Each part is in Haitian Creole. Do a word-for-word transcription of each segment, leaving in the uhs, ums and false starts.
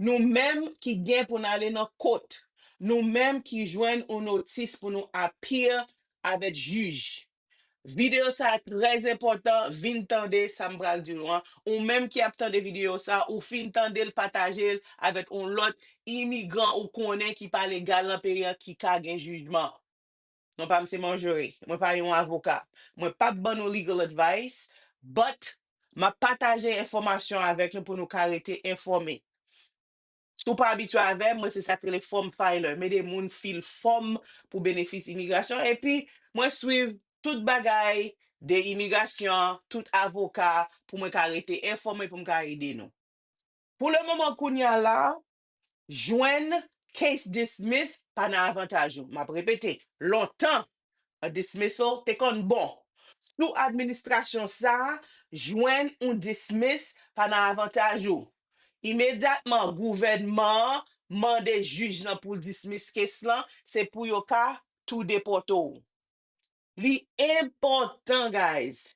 Nou menm ki gen pou n ale nan kot, nou menm ki jwenn yon notis pou nou appeal avèk jij. Videyo sa a trè enpòtan, vin tande sa m pral di nou an. Ou menm ki ap tande videyo sa a, ou fin tande l, pataje l avèk yon lòt imigran ou konnen ki pa legal nan peyi an ki ka gen jijman. Non pa m se Marjorie. Mwen pa yon avoka. Mwen p ap ban nou legal advice, but m ap pataje enfòmasyon avèk nou pou nou ka rete enfòme. Si w pa abitye avè m, mwen se sa k rele form filer. M ede moun fil fòm pou benefis imigrasyon. Epi, mwen swiv tout bagay de imigrasyon, tout avoka, pou mwen ka rete enfòme, pou m ka ede nou. Pou le moman kounye a la, jwenn case dismiss pa nan avantaj ou. M ap repete, lontan, a dismissal te konn bon. Sou administrasyon sa a, jwenn yon dismiss pa nan avantaj ou. Imedyatman, gouvènman an mande jij lan pou l dismiss case lan, se pou yo ka tou depòte w. Li enpòtan, guys,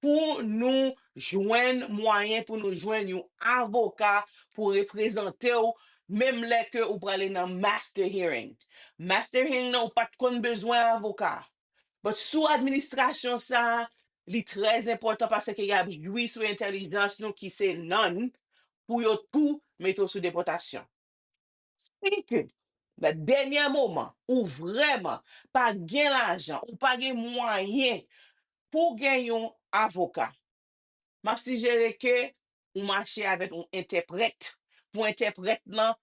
pou nou jwenn mwayen pou nou jwenn yon avoka pou reprezante w, menm lè ke ou prale nan master hearing. Master hearing nan, ou pa t konn bezwen avoka. But sou administrasyon sa a, li trè enpòtan paske y ap jwi sou entèlijans nou ki se none pou yo tou mete w sou depòtasyon. Si ke nan dènye moman, ou vrèman pa gen lajan, ou pa gen mwayen pou gen yon avoka, m ap sijere ke ou mache avèk yon entèprèt, pou entèprèt lan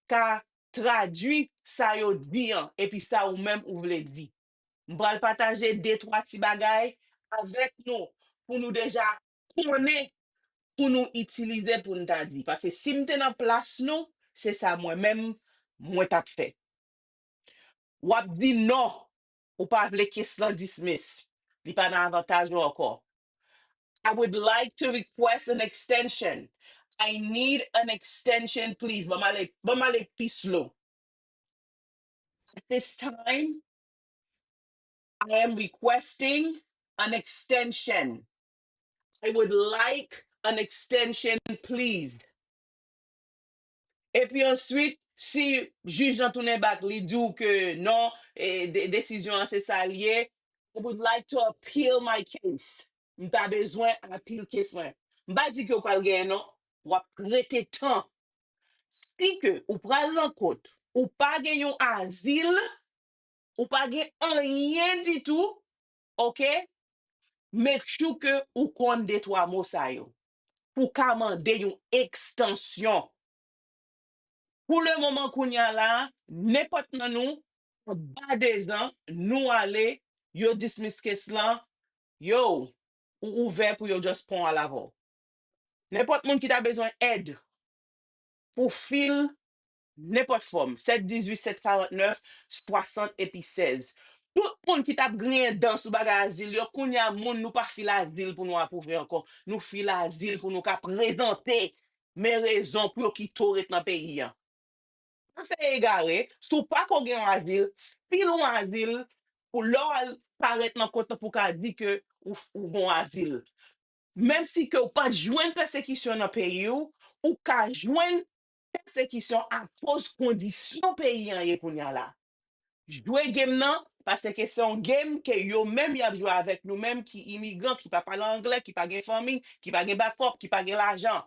ka tradui sa yo di an, epi sa ou menm ou vle di. M pral pataje de twa ti bagay avèk nou pou nou deja konnen pou nou itilize pou n ta di. Paske si m te nan plas nou, se sa mwen menm, mwen t ap fè. W ap di non, ou pa vle case lan dismiss. Li pa nan avantaj ou ankò. I would like to request an extension. I need an extension, please. Ban m ale, ban m ale pi slow. At this time, I am requesting an extension. I would like an extension, please. Epi answit, si jij lan tounen back, li di w ke non, e, de- desizyon an se sa l ye, I would like to appeal my case. M ta bezwen appeal case mwen. M pa di ke w pral genyen non, w ap rete tan. Si ke ou pral nan kot, ou pa gen yon azil, ou pa gen anyen ditou, ok? Make sure ke ou konn de twa mo sa yo. Pou ka mande yon ekstansyon. Pou le moman kounye a la, nenpòt nan nou, anba de zan, nou ale, yo dismiss case lan, yo, ou ouvè pou yo just pran w al avè w. Nenpòt moun ki ta bezwen èd pou fil nenpòt fòm, sèt dizuit, sèt karant nèf, swasant epi sèz. Tout moun ki t ap griyen dan sou bagay azil yo, kounye a moun nou pa fil azil pou nou apwouve ankò. Nou fil azil pou nou ka prezante men rezon pou yo kite w ret nan peyi an. Pa fè egare, si w pa ko gen yon azil, fil yon azil pou lè w al parèt nan kot lan pou w ka di ke ou, ou gon azil. Menm si ke w pa t jwenn pèsekisyon nan peyi w, ou ka jwenn pèsekisyon akoz kondisyon peyi an ye kounye a la. Jwe game nan, paske se yon game ke yo menm y ap jwe avèk nou menm ki imigran, ki pa pale anglè, ki pa gen fanmi, ki pa gen backup, ki pa gen lajan.